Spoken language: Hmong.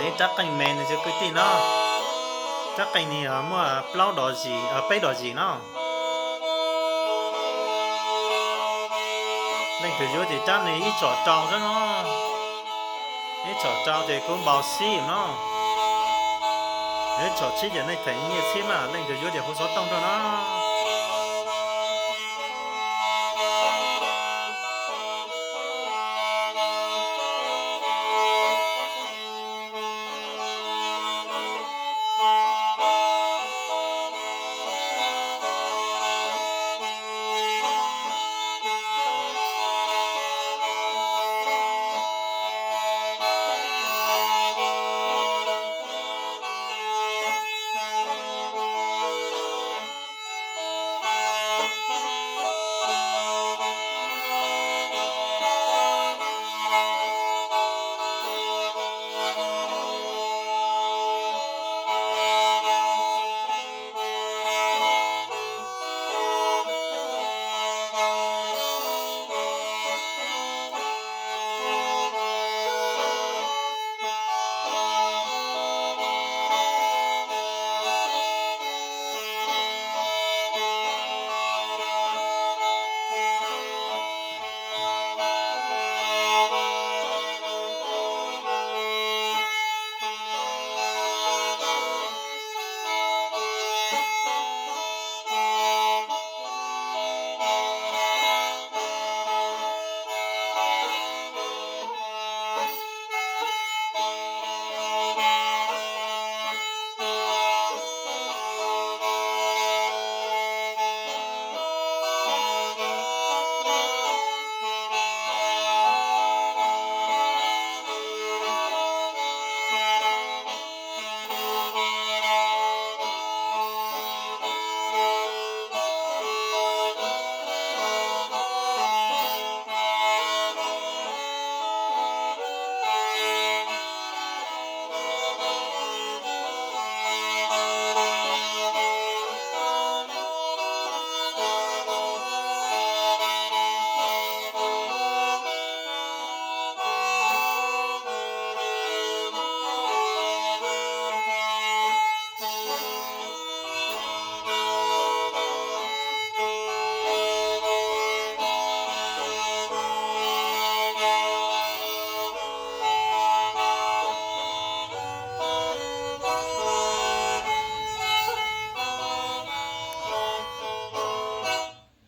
Ib rab qeej me no cov kwv tij no, rab qeej ni muaj plaub dos zis, peb dos zis no. Leej twg yuav ces rab ni ib tsom rau xwb no, ib tsom rau ces kuv npau xib no. Ib tsom tsib ces nej them nyiaj txhib mas, leej twg yuav ces hu xov tooj rau no.